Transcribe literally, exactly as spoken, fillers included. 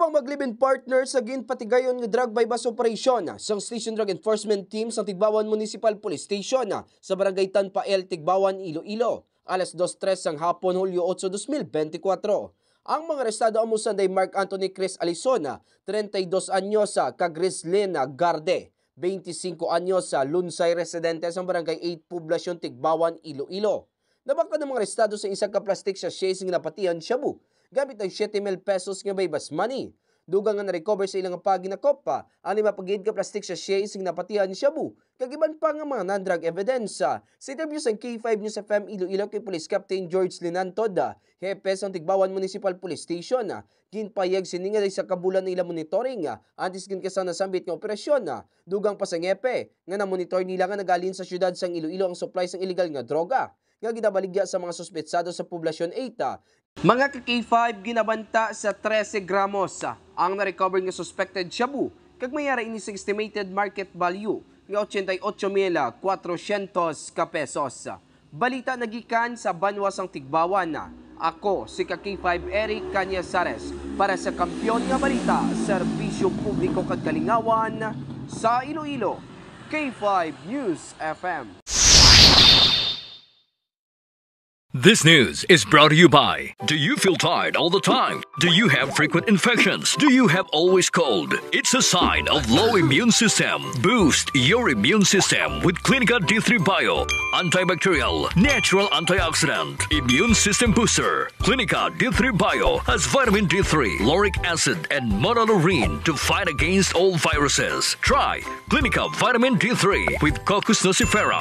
Ang mag-live-in partner sa ginpatigayon nga drug buy-bust operation sang Station Drug Enforcement Team sang Tigbawan Municipal Police Station sa Barangay Tanpael, Tigbawan, Iloilo, alas dos tres sang hapon, Hulyo otso, dos mil benti kwatro. Ang mga arestado amo sanday Mark Anthony Chris Alisona, treinta y dos anyos, kag Rislin Garde, veinticinco anyos, Lunsay, residente sa Barangay eight, Poblacion Tigbawan, Iloilo. Nabakod ang mga arestado sa isa ka plastic sachet nga napatihan shabu gamit ang siete mil pesos nga buy-bust money. Dugang nga na-recover sa ilang paginakopa ang lima pa gid ka plastic sachet nga napatihan shabu kag iban pa nga mga non-drug evidence. Sa interview sang K five News F M Iloilo kay Police Captain George Linantod, hepe sang Tigbawan Municipal Police Station, ginpahayag sini nga isa ka bulan na ila monitoring antes gid sa nasambit nga operasyon. Dugang pa sang hepe nga namonitor nila nga nagahalin sa siyudad sang Iloilo ang supply sang illegal nga droga nga ginabaligya sa mga suspetsado sa Poblacion eight. Mga ka K five, ginabanta sa trese gramos ang na-recover nga suspected shabu, kag may ara ini sa estimated market value nga ochenta y ocho mil cuatrocientos ka pesos. Balita nagikan sa banwa sang Tigbawan. Ako si ka K five Eric Cañazares para sa Kampiyon nga Balita, Serbisyo Publiko kag Kalingawan sa Iloilo, K five News F M. This news is brought to you by. Do you feel tired all the time? Do you have frequent infections? Do you have always cold? It's a sign of low immune system. Boost your immune system with Clinica D three Bio. Antibacterial, natural antioxidant, immune system booster. Clinica D three Bio has vitamin D three, lauric acid, and monolaurin to fight against all viruses. Try Clinica Vitamin D three with Cocos nucifera.